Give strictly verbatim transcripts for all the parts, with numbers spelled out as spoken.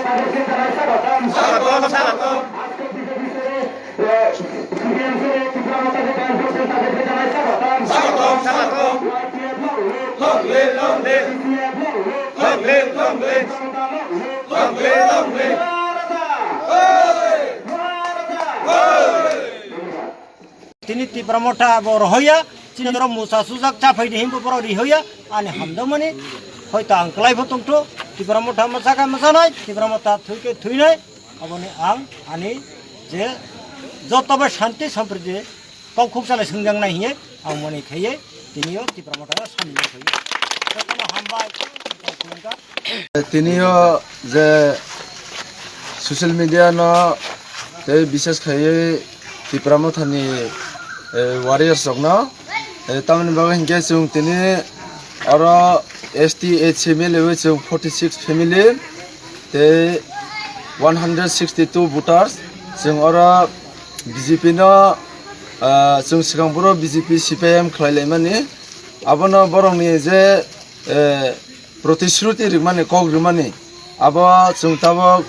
স্বাগতম, স্বাগতম। স্বাগতম, স্বাগতম। Long live, long live. Long live, long live. Long live, long live. Tini Tipra Motha bo rohoya, chini oro musa sujak chaphai di himbo borok rihoya, ani hamdamani, hoito ang kwlai bo tongtho, Tipra Motha mwsaka mwsanai, Tipra Motha thwike thwinai, aboni ang ani je joto bai shanti sampriti kok khuk salai swngjak nai hiye, ang mani khaiye, tini o Tipra Motha samni khaiye. Jotono hambai, khulumkha. Tini o je social media no tei bises khaiwi Tipra Mothani, eh, warriors rokno, eh, tamoni bagwi hinkhe chwng tini oro S T H C mili wi chwng forty six family tei one hundred sixty two voters chwng oro B J P no, ah, chwng swkang phuru B J P C P I M khlai laimani abono borokni je, eh, protishruti rimani, kok rimani, abo chwng tabuk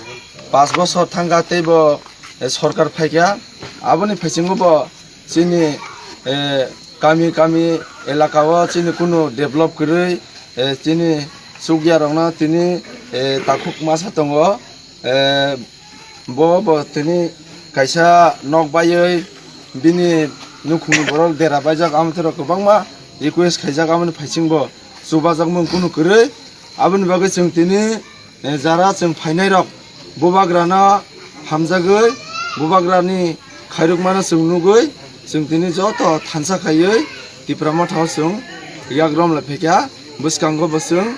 pash bosor thangkha teibo, eh, sorkar phaikha. Aboni phaisingo bo chini, eh, kami kami elaka o chini kunu develop kwrwi, eh, chini chukya rokno tini, eh, takhuk masa tongo. Eh, bo, bo tini kaisa nok baiwi bini nukhungni borok dera baijak, amtwrok kwbangma request khaijak, amoni phaisingo chubajakmung kunu kwrwi. Aboni bagwi chwng tini, eh, jara chwng phainairok bubagrano hamjagwi, bubagrani khairokmano chwng nugwi, chwng tini joto thansa khaiwi Tipra Mothao chwng yak romlai phaikha. Bwskango bo chwng,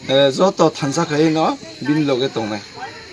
eh, joto thansa khaiwi no bini loge tongnai.